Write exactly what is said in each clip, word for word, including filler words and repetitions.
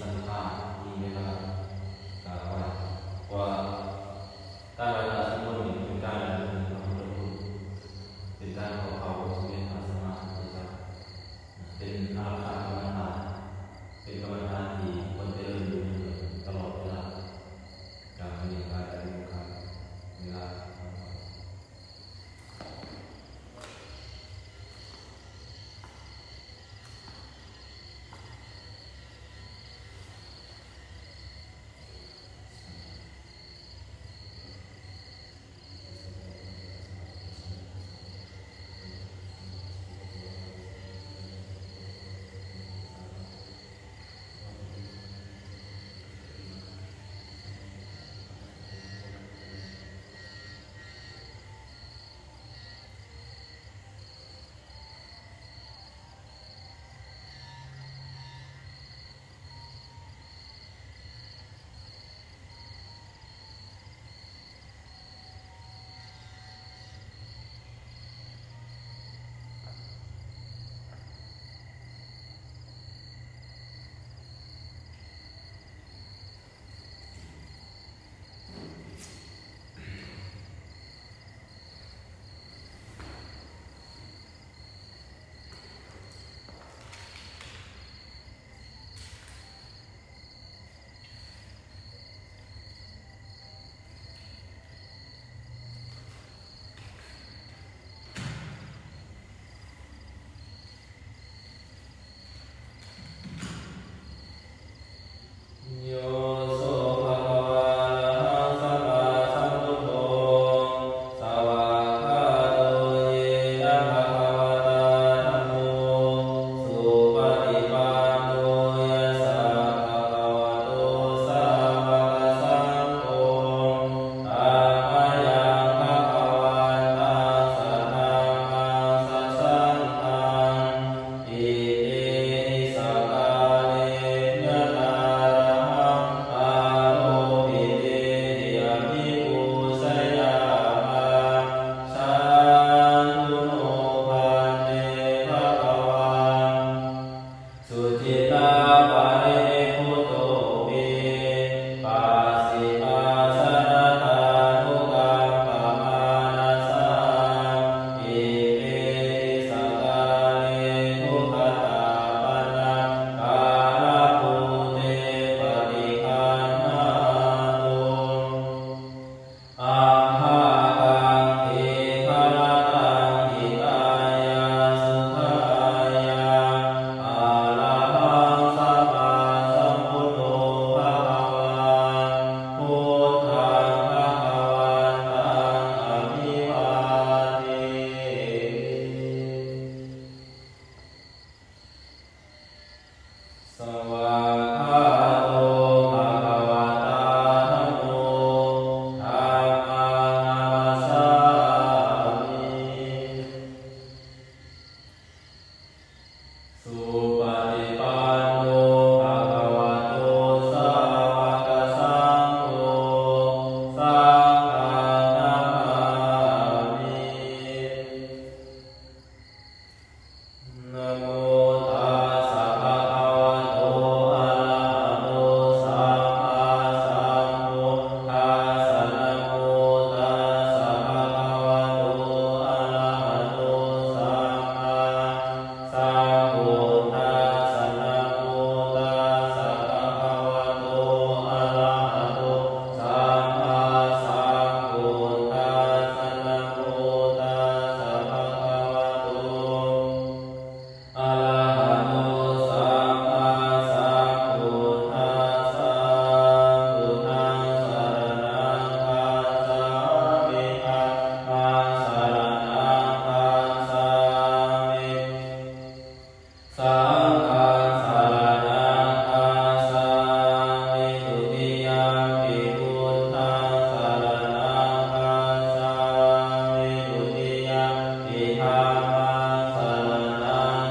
สังฆา มีเวลากราบไหว้ เพราะว่าการไหว้พระสวดมนต์นี่เป็นการระลึกถึงพระพุทธคุณ เป็นการขอเคารพสมเด็จพระสัมมาสัมพุทธเจ้า เป็นอารักขากรรมฐาน เป็นกรรมฐานที่ควรเจริญอยู่เนืองๆ ตลอดเวลา กราบเรียนพระอาจารย์ครับ เวลาYo so bhagavā arahaṃ sammāsambuddho, svākkhāto yena bhagavatā dhammo, supaṭipanno yassa bhagavato sāvakasaṅgho, tammayaṃ bhagavantaṃ sadhammaṃ sasaṅghaṃ, itihi sakkārehi ñāṇārahaṃ āropitehi abhipūjayāma. Sādhu no bhante bhagavā sucittaparinibbuttopi, pacchimājanatānukampamānasā, imehi sakkārehi duggatapaṇṇākārabhūtehi paṭiggaṇhātu. Amhākaṃ dīgharattaṃ hitāya sukhāya. Arahaṃ sammāsambuddho bhagavā, buddhaṃ bhagavantaṃ abhivādemi. Svākkhāto bhagavatā dhammo, dhammaṃ namassāmi. Supaṭipanno bhagavato sāvakasaṅgho, saṅghaṃ namāmi. Namo tassa bhagavato arahato sammāsambuddhassa. Namo tassa bhagavato arahato sammāsambuddhassa. Namo tassa bhagavato arahato sammāsambuddhassa. Namo tassa bhagavato arahato sammāsambuddhassa. Buddhaṃ saraṇaṃ gacchāmi. Dhammaṃ saraṇaṃ gacchāmi. Saṅghaṃ saraṇaṃ gacchāmi. Dutiyampi buddhaṃ saraṇaṃ gacchāmi. Dutiyampi dhammaṃ saraṇaṃ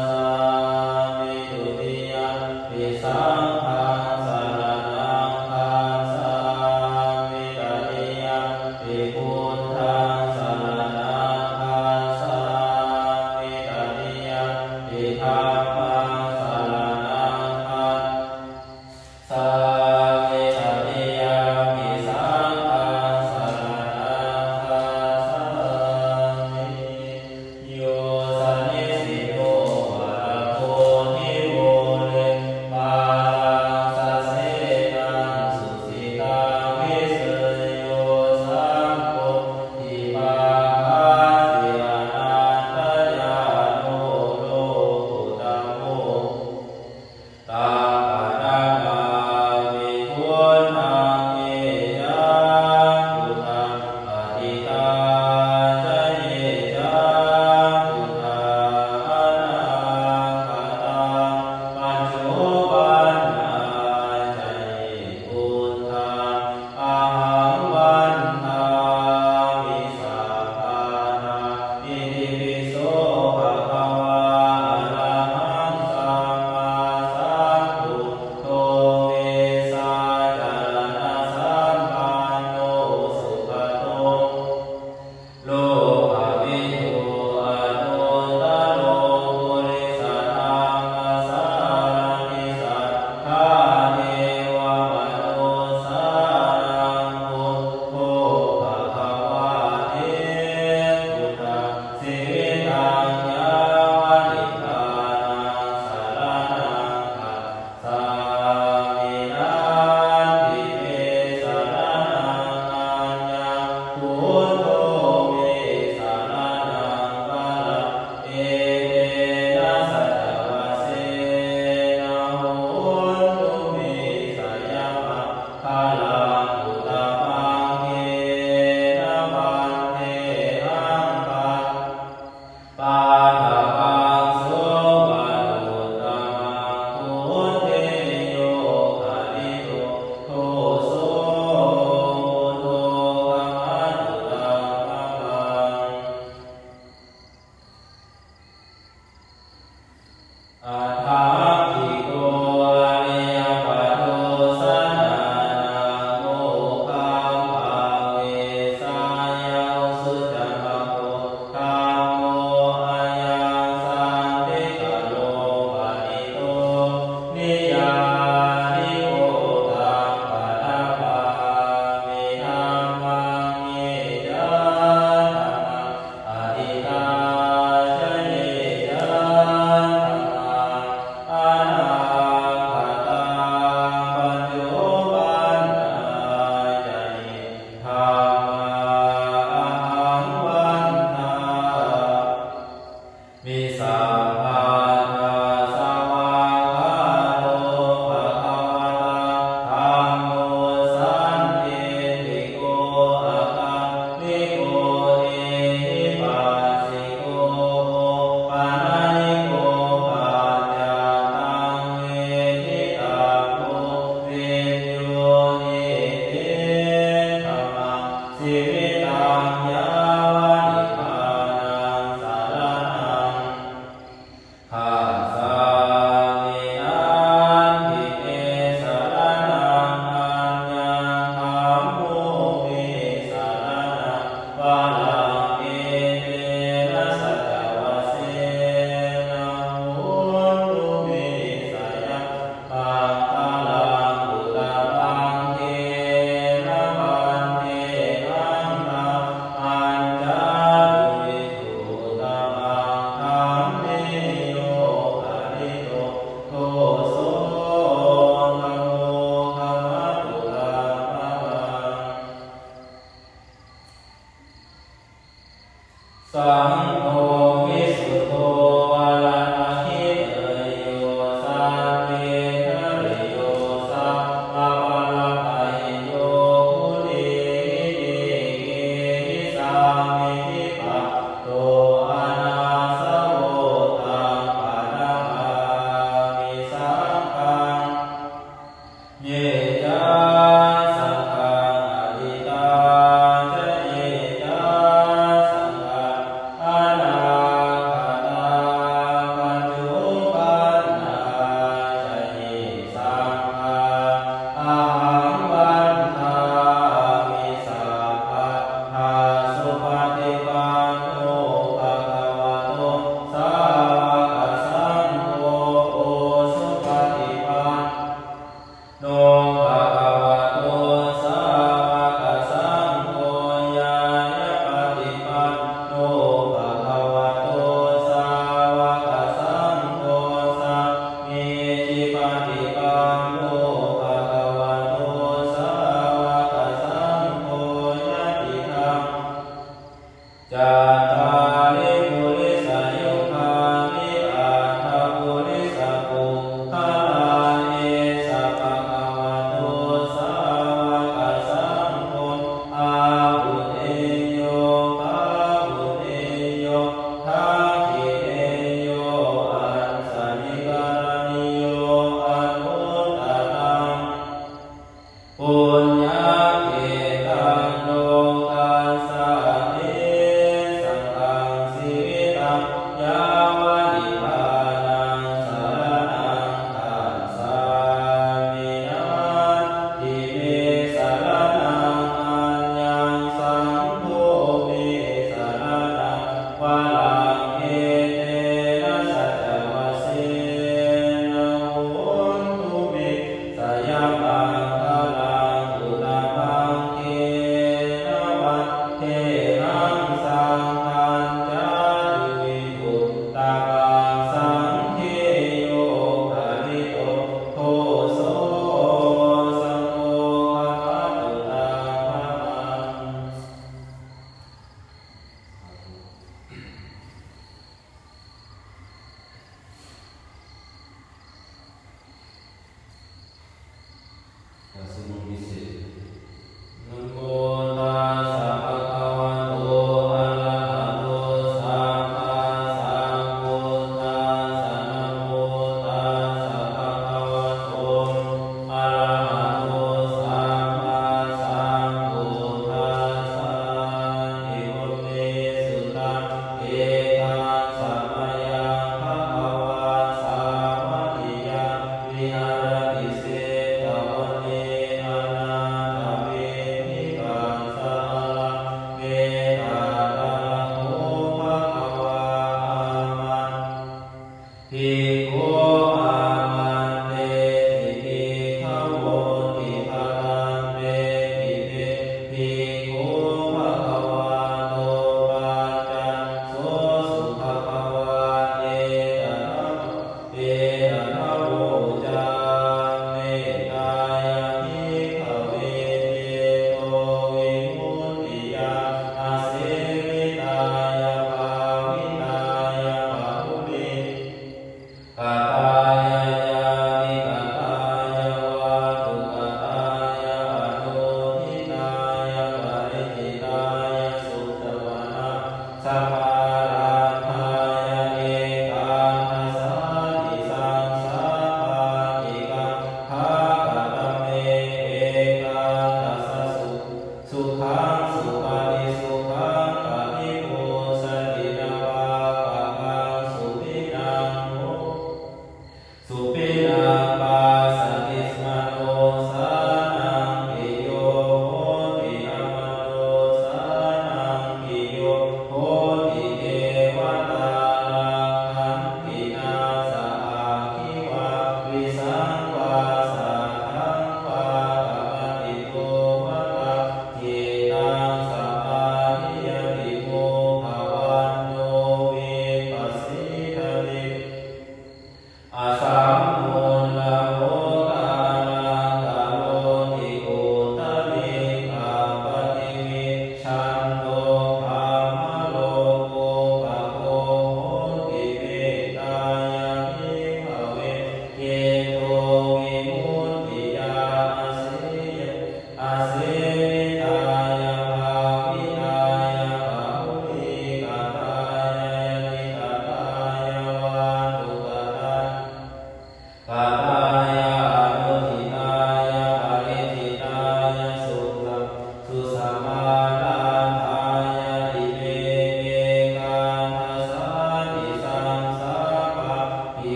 gacchāmi. Dutiyampi saṅghaṃ saraṇaṃ gacchāmi. Tatiyampi buddhaṃ saraṇaṃ gacchāmi. Tatiyampi dhammaṃ saraṇaṃ gacchāmi. Paṭamāmi buddhaṃ, ye ca buddhā atītā ca, ye ca buddhā anāgatā, paccuppannā ca ye buddhā, ahaṃ vandāmi sabbadā. Itipi so bhagavā arahaṃ sammāsambuddho vijjācaraṇasampanno sugato lokavidū anuttaro purisadammasārathi satthā devamanussānaṃ buddho bhagavāti. Buddhaṃ jīvitaṃ yāva nibbānaṃ saraṇaṃ gacchāmi. Natthi me saraṇaṃ aññaṃ, buddho me saraṇaṃ varaṃ, etena saccavajjena hotu me jayamaṅgalaṃ. Uttamaṅgena vandehaṃ pa- paṭhapaṃ suvaruttamaṃ, buddhe yo khalito doso, buddho khamatu taṃ pāpaṃ. Aṭṭhaṅgiko ariyapatho janānaṃ mokkhaṃ pavesāya ujū ca maggo, dhammo ayaṃ santikaro paṇīto, niyyāniko taṃ paṭamāmi. Dhammaṃ ye ca dhammā atītā ca, ye ca dhammā anāgatā, paccuppannā ca ye dhammā, ahaṃ vandāmi sabbadā. Svākkhāto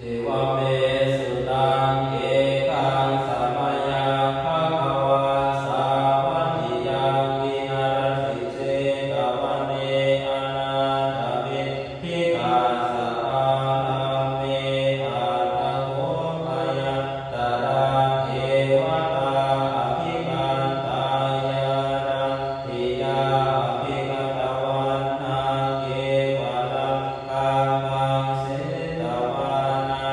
Evamme sutaṃ. Ekaṃ samayaṃ bhagavā sāvatthiyaṃ viharati jetavane anāthapiṇḍikassa ārāme. Atha kho āyantarā devatā abhikkantā yāraddhiyā abhikkantavaṇṇaṃ kevalakkaṃ jetvāna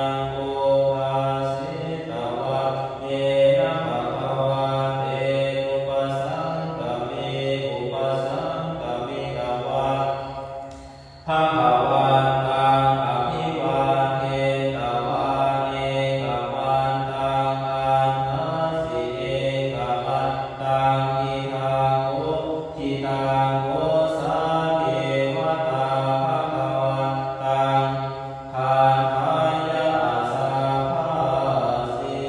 obhāsitvā yena bhagavā tenupasaṅkami. Upasaṅkamitvā bhagavantaṃ abhivādetvā ekamantaṃ aṭṭhāsi ekamantaṃ. Idha kho, idha kho sā devatā bhagavantaṃ gāthāya abhabhāsi: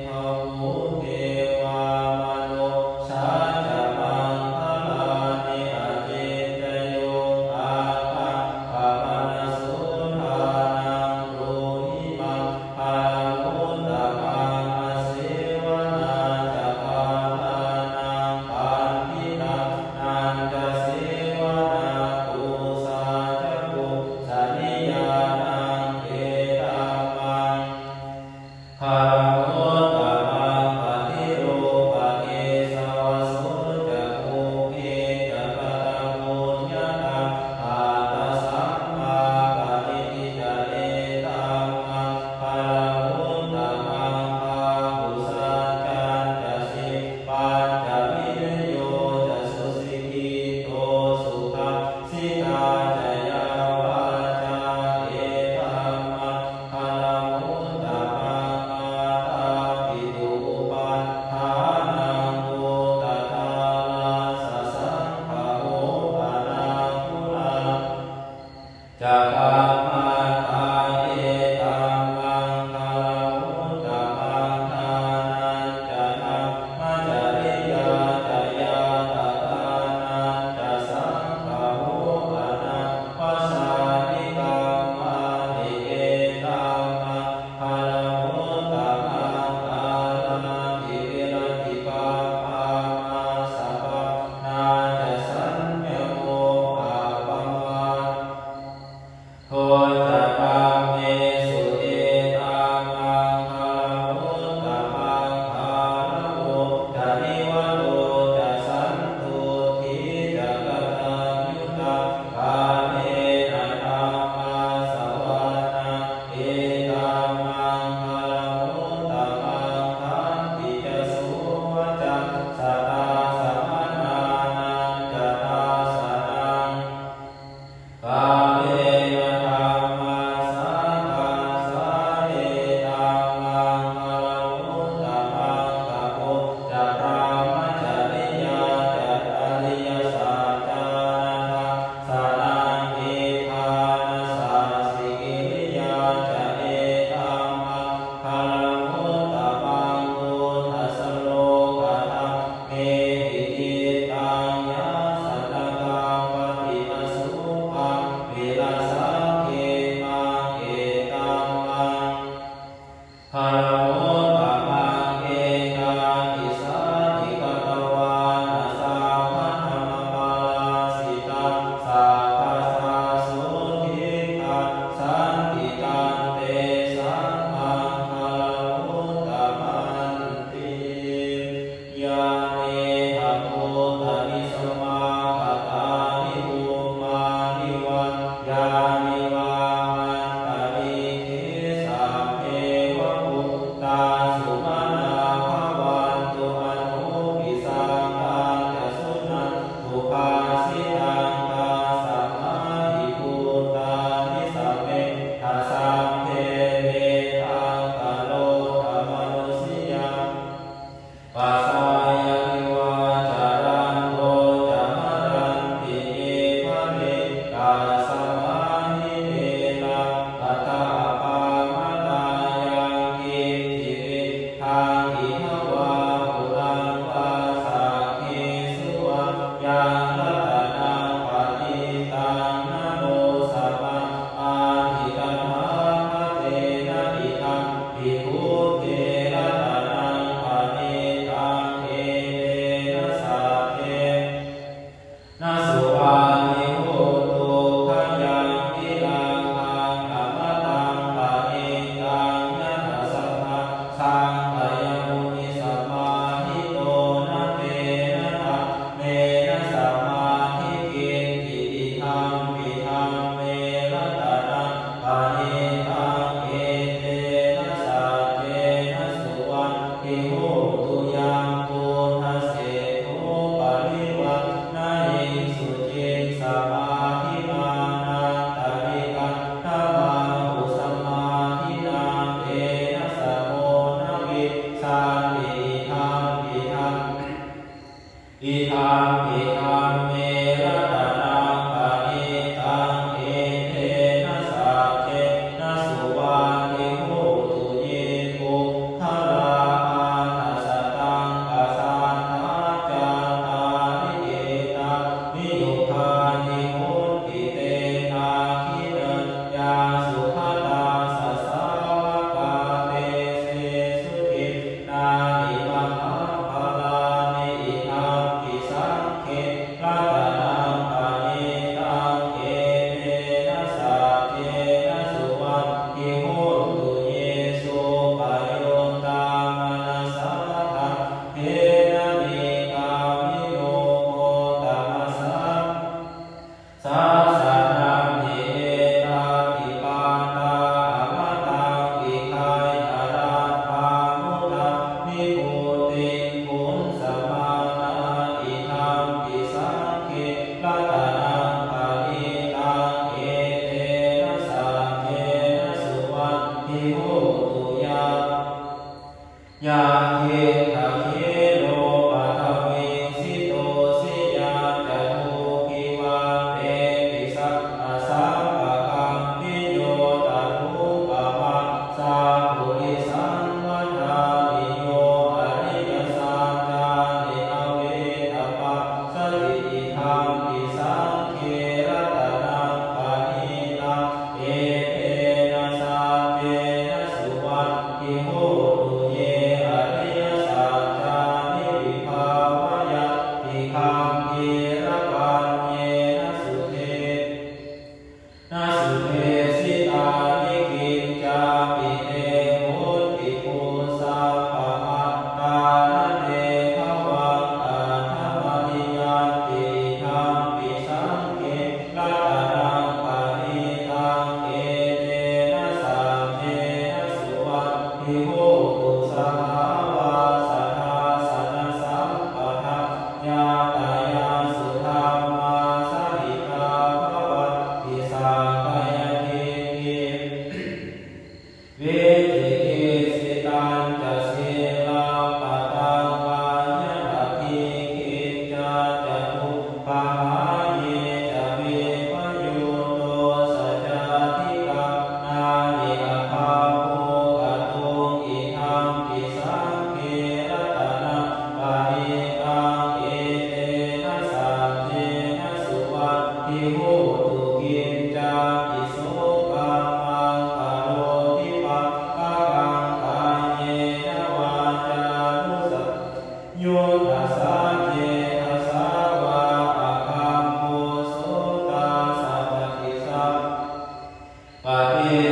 Bahū devā manussā ca maṅgalāni acintayuṃ, ākaṅkhamānā sotthānaṃ brūhi maṃ balamuttamaṃ. Asevanā ca bālānaṃ paṇḍitānañca sevanā, pūjā ca pu janīyānaṃ etammaṅgalamuttamaṃ. Paṭirūpadesavāso ca pubbe ca katapuññatā, attasammāpaṇidhi ca etammaṅgalamuttamaṃ. Bāhusaccañca sippañca vinayo ca susikkhito, subhā sitā ca yā vācā etammaṅgalamuttamaṃ. Mātāpituupaṭṭhānaṃ puttadārassa saṅgaho, anākulā ca kammantā etammaṅgalamuttamaṃ. Dānañca dhammacariyā ca ñātakānañca saṅgaho, anavajjāni kammāni etammaṅgalamuttamaṃ. Āratī viratī pāpā majjapānā ca saññamo, appamā do ca dhammesu etammaṅgalamuttamaṃ. Gāravo ca nivāto ca santuṭṭhī ca kataññutā, kālena dhammassavanaṃ etammaṅgalamuttamaṃ. Khantī ca sovacassatā samaṇānañca dassanaṃ, kālena dhammasākacchā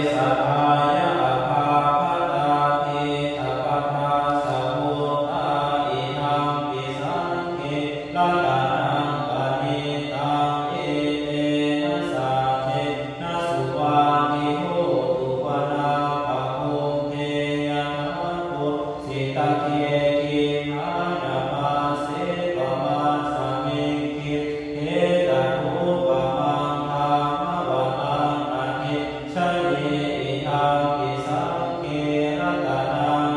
Sathāya aggabhadāpetapadāsabhūtā idampi saṅghe ratanaṃ paṇītaṃ etena saccena suvatthi hotu. Vanappagumphe yathā phussitagge gimhānamāse pamasmiṃ gimhe tathūpamaṃ dhammavaraṃ adesayī idampi saṅghe ratanaṃ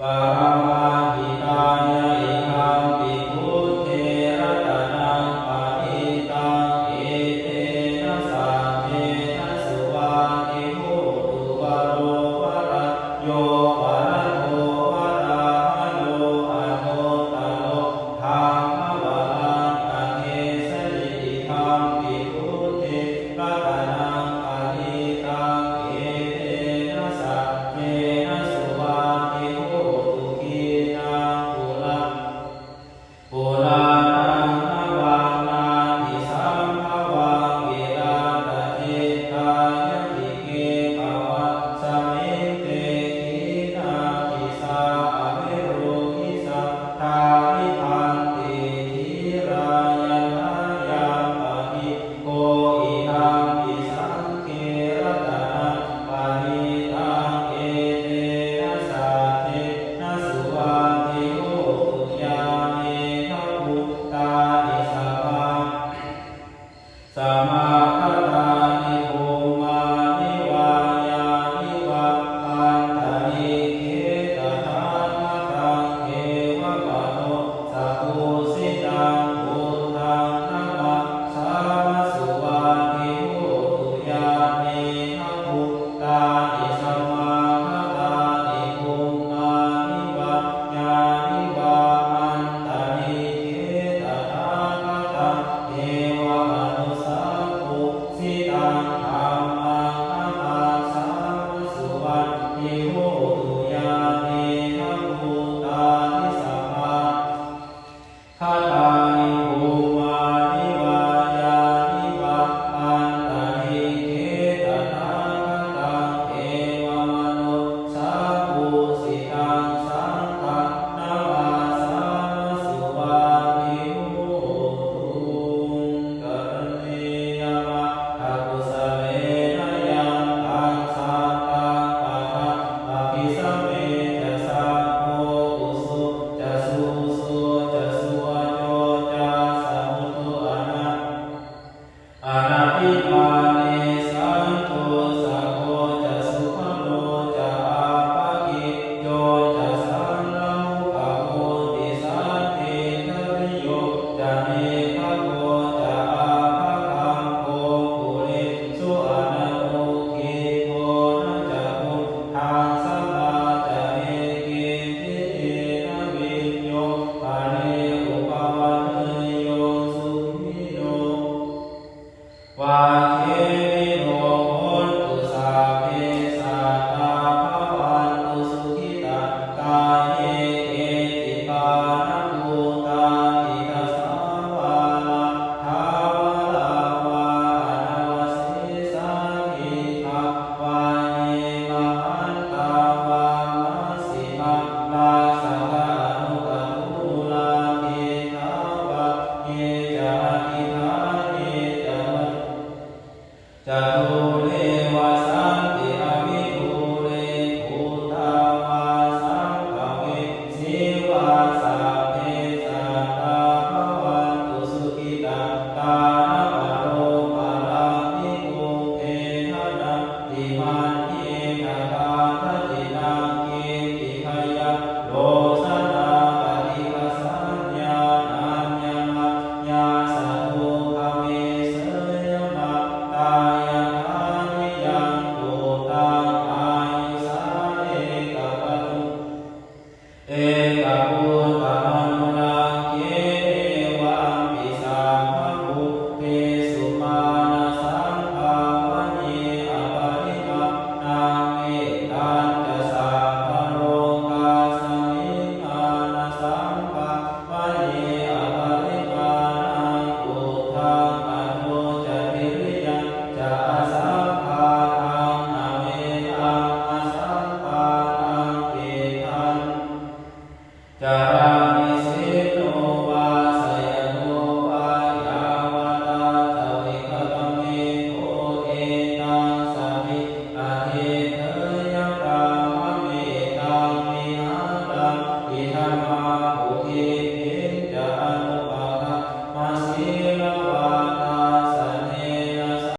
paramāhitāya idampi buddhe ratanaṃ paṇītaṃ etena saccena suvatthi hotu. Varo varañño varado varāharo anuttaro dhammavaraṃ adesayī idampi buddhe ratanaṃ paṇī Nisinno vā sayāno vā yāvatassa vigatamiddho, etaṃ satiṃ adhiṭṭheyya, brahmametaṃ vihāraṃ idhamā